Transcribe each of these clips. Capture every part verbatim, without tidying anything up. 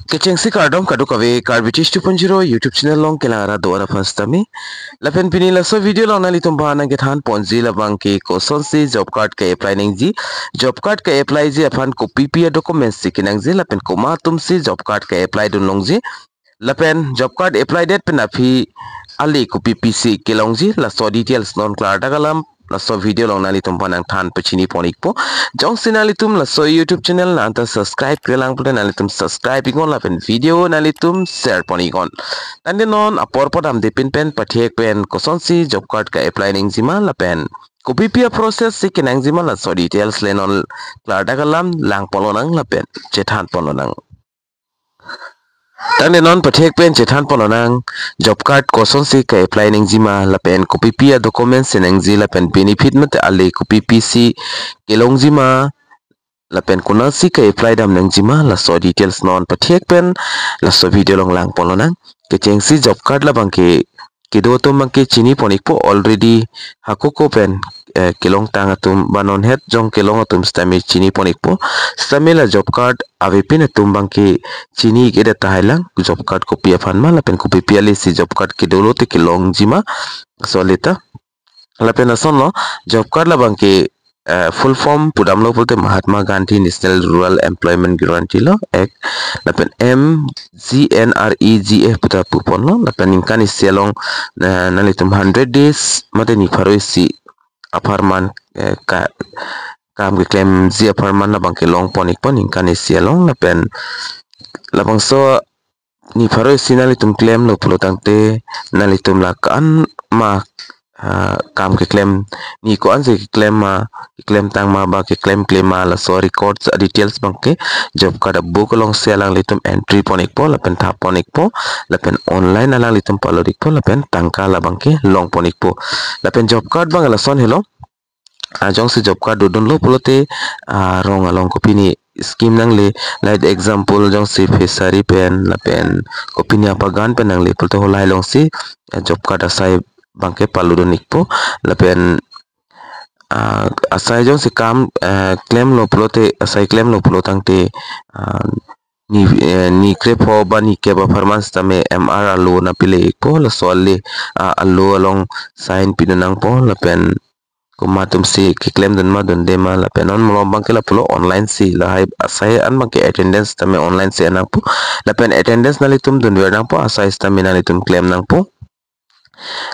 Kechengsi kardom kadokave Karbi Tech two point zero YouTube channel along kelang arat do-an aphan sitame. Lapen pini laso video along nanglitum aphan nangkethan ponji labangke kosonsi job card ke-apply nangji. Job card ke-applyji aphan kopipi a-documents si kenangji lapen komat atumsi job card ke-apply dun longji. Lapen job card apply det pen aphi ale kopipisi kelongji, laso details non klardak alam laso video along nanglitum aphan nangthan pachini pon-ikpo. Jongsi nanglitum laso YouTube channel nangta subscribe-kre lang pulote nanglitum subscribe-iknon lapen video nanglitum share pon-iknon. Tangte non apor padamde pin pen pathek pen kosonsi job card ke-apply nangjima lapen kopipi a-process si kenangjima laso details le non klardak alam lang ponlonang lapen chethan ponlonang. Tangte non pathek pen chethan ponlonang, job card kosonsi ke-apply nangjima lapen kopipi a-documents si nangji lapen benefit mate ale kopipisi kelongjima lapen konatsi ke-apply dam nangjima laso details non pathek pen laso video along lang ponlonang. Kechengsi job card labangke kedo atum abangke chini pon-ikpo, already hako ko pen eh, kelongtang atum ba non het jong kelong atum sitame chini pon-ikpo. Sitame la job card avepin atum abangke chini-ik-edet tahai lang, job card kopi aphan ma lapen kopipi ale si job card kedo lote kelongjima, laso ale ta. Lapen lasonlo, job card labangke eh, full form pudamlo pulote Mahatma Gandhi National Rural Employment Guarantee lo Act, lapen M G N R E G A puta puponlo, lapen ningkan isi along eh, nanglitum hundred days mate ni pharo isi apharman eh, ka kam keklemji apharman labangke long pon-ikpo ningkan isi along. Lapen labangso ni pharo isi nanglitum klemlo pulo tangte nanglitum la ko-an ma ah, kam keklem, ni ko-ansi keklem ma, keklemtang ma ba keklemkle ma, laso records a-details abangke job card a-book alongsi alanglitum entry pon-ikpo lapen thap pon-ikpo lapen online alanglitum palot-ikpo lapen tangka labangke long pon-ikpo. Lapen job card abang lason helo, ah, jongsi job card dodunlo pulote ah, rong along kopine scheme nangle, like example jongsi fishery pen lapen kopine abagan pen nangle pulote halahai alongsi ah, job card asai abangke palodun-ikpo. Lapen ah, asai jongsi kam ah, klemlo pulote, asai klemlo pulo tangte ah, ni eh, ni krepho ba ni kep apharman sitame M R alo nangpile-ikpo, laso ale ah, alo along sign pidun nangpo lapen komat atumsi keklemdun ma dunde ma lapen non malom abangke lapulo online si, lahai asai an abangke attendance tame online si en nangpo. Lapen attendance nanglitum dunver nangpo, asai sitame nanglitum klem nangpo.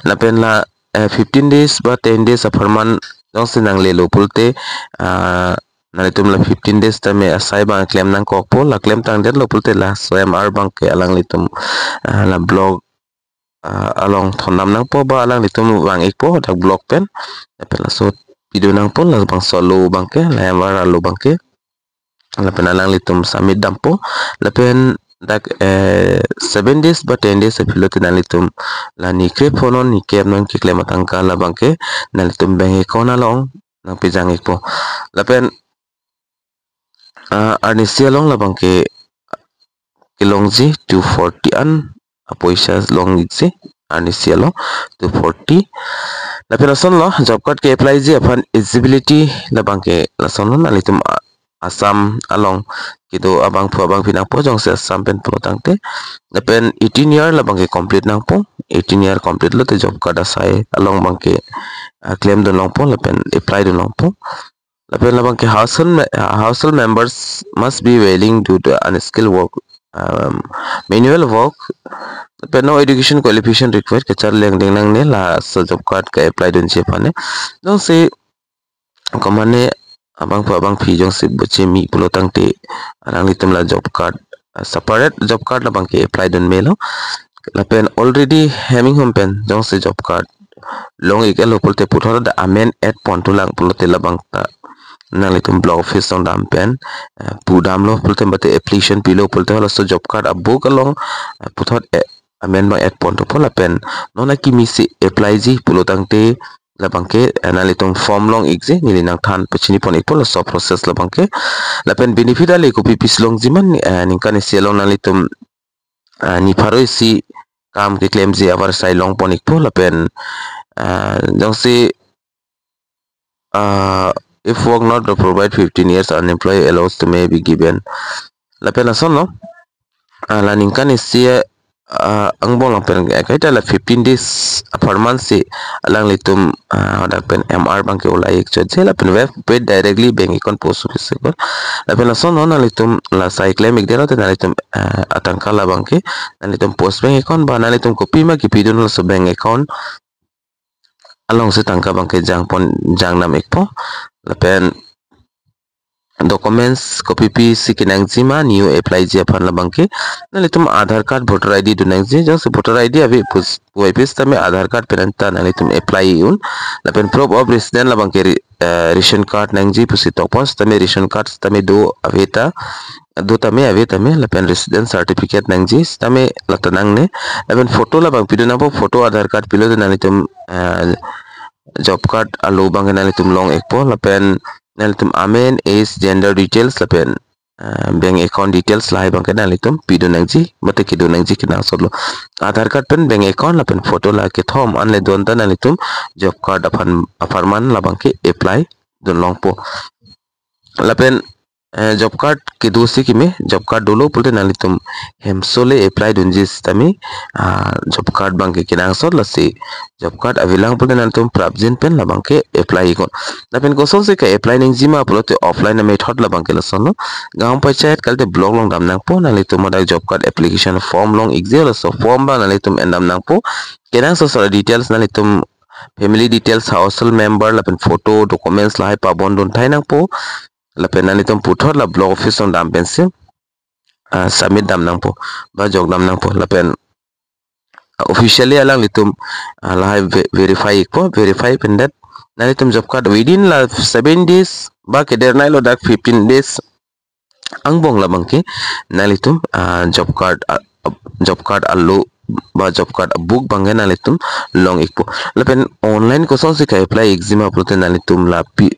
Lapen la eh, fifteen days ba ten days apharman jongsi nanglelo pulote ah, nanglitum la fifteen days tame asai abang klem nangkokpo, la klemtang detlo pulote laso M R abangke alanglitum ah, la block ah, along thondam nangpo ba alanglitum vang-ikpo dak block pen. Lapen laso pidun nangpo, labangso alo abangke, la M R alo abangke. Lapen alanglitum submit dampo. Lapen dak eh, seven days ba ten days aphi lote nanglitum la ni krepho non ni kep non keklem atangka labangke nanglitum bank account along nangpejang-ikpo. Lapen ah, arnisi along labangke kelongji two forty an apoisa long-ikji arnisi along two forty. Lapen lasonlo job card ke-applyji aphan eligibility labangke lasonlo, nanglitum a- Assam along kedo abangphu abangphi nangpo, jongsi Assam pen pulo tangte. Lapen eighteen year labangke complete nangpo. Eighteen year complete lote job card asai along abangke ah, klemdun longpo lapen apply dun longpo. Lapen labangke household me- ah, household members must be willing to do unskilled work, um, manual work. Lapen no education qualification required, kacharli angdeng nangne laso job card ke-apply dunji aphan ne. Jongsi komane abangphu abangphi jongsi bochemi pulo tangte alanglitum la job card ah, separate job card labangke apply dun melo. Lapen already hem inghum pen jongsi job card long-ik-etlo pulote puthot dak amend add ponthulang pulote labangta nanglitum block office along dam pen eh, pudamlo pulote mate application pilo pulote halaso job card a-book along eh, puthot eh, amend abang add ponthupo lapen non akimi si applyji pulo tangte labangke eh, nanglitum form long-ikji, neli nangthan pachini pon-ikpo laso process labangke. Lapen benefit ale kopipisi longji ma eh, ningkan isi along nanglitum ah, ni pharo isi kam keklemji avarsai long pon-ikpo lapen ah, jongsi ah, if work not to provide fifteen years, unemployed allowance to may be given. Lapen lasonlo, ah, la ningkan isi, ah, angbong lang pen, eh, kaita la fifteen days apharman si alanglitum, ah, hadak pen M R abangke ulai ik chotji lapen web page directly bank account post office account. Lapen lason non nanglitum la sai klem ik detlo te nanglitum, ah, atangka labangke nanglitum post bank account ba nanglitum kopima kipidun laso bank account alongsi tangka abangke jangpon jangnam ikpo. Lapen documents kopipi si kenangjima new apply ji aphan labangke nanglitum Aadhaar card, voter I D do nangji, jongsi voter I D ave pus puvoipi sitame Aadhaar card pen anta nanglitum apply un. Lapen proof of resident labangke re-, eh, ration card nangji pusi tokpon sitame ration card sitame do ave ta, do tame ave tame, lapen resident certificate nangji sitame lata nangne. Lapen photo labang pidun nangpo, photo Aadhaar card pilo te nanglitum, eh, job card alo abangke nanglitum long ikpo, lapen nanglitum amen, age, gender details, lapen, eh, bank account details lahai abangke nanglitum pidun nangji, mate kedo nangji kenangsotlo. Aadhaar card pen bank account lapen photo la kethom anle do-an ta nanglitum job card aphan apharman labangke apply dun longpo. Lapen, eh, job card kedo si keme, job card dolo pulote nanglitum hemso le apply dunji sitame, ah, job card abangke kenangsot, lasi job card avelang pulote nanglitum prapjin pen labangke apply iknon. Lapen kosonsi ke-apply nangjima pulote offline method labangke lasonlo. Gaon panchayat kalite block along dam nangpo, nanglitum hadak job card application form long ikji, laso form abang nanglitum endam nangpo. Kenangsot sar details nanglitum family details, household member, lapen photo, documents lahai pabon dun thai nangpo. Lapen nanglitum puthot la block office along dam pensi, ah, submit dam nangpo, ba jok dam nangpo. Lapen, ah, officially alanglitum, ah, lahai ve-, verify ikpo, verify pen det nanglitum job card within la seven days ba kedernai lo dak fifteen days angbong labangke nanglitum, ah, job card, ah, job card alo ba job card book abangke nanglitum long ikpo. Lapen online kosonsi ke-apply ikjima pulote nanglitum la P-,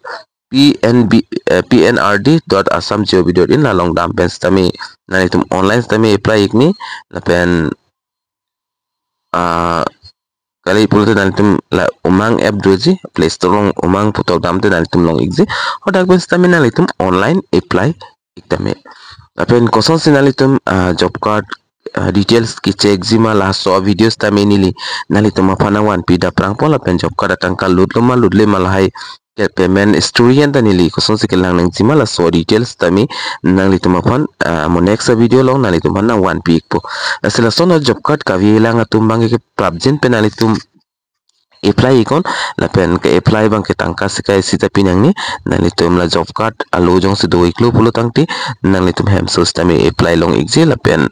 P N B, eh, P N R D dot assam G O V dot in la along dam pen sitame nanglitum online sitame apply iknon. Lapen, ah, kali pulote nanglitum la Umang app doji, Play Store along Umang pu tok dam te nanglitum long ikji. Hadak pen sitame nanglitum online apply ik tame. Lapen kosonsi nanglitum, ah, job card, ah, details ke-check jima laso a-video sitame neli nanglitum aphan nangvanpi daprangpo, lapen job card atangka lutlo ma lutle ma lahai ke-payment history anta neli kosonsi kelang nangjima laso details sitame nanglitum aphan, ah, mo next a-video along nanglitum aphan nangvanpi ikpo. Lasi lason a-job card kavelang atum abangke prapjin pen nanglitum apply iknon, lapen ke-apply abangke tangka sika isi ta pi nangne. Nanglitum la job card alo jongsi do iklo pulo tangte nanglitum hemso sitame apply long ikji, lapen,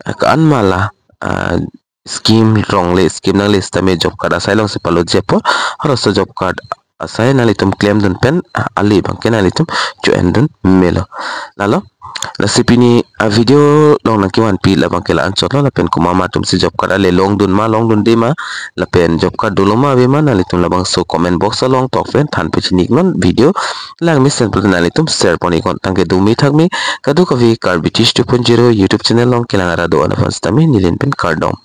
ah, ko-an ma la, ah, scheme rong le, scheme nangle sitame job card asai alongsi paloji apot, halaso job card asai nanglitum claim dun pen, ah, ale abangke nanglitum cho-en dun melo. Lalo, lasi pini a-video along nangkevanpi labangke la-anchotlo, lapen komat ma atumsi job card ale long dun ma long dunde ma, lapen job card dolo ma ave ma, nanglitum labangso comment box along tok pen than pachini iknon, video langmesen pulote nanglitum share pon iknon. Tangke dumi thakmi, kadokave Karbi Teach two point zero YouTube channel along kelang ara do-an aphan sitame neli pen kardom.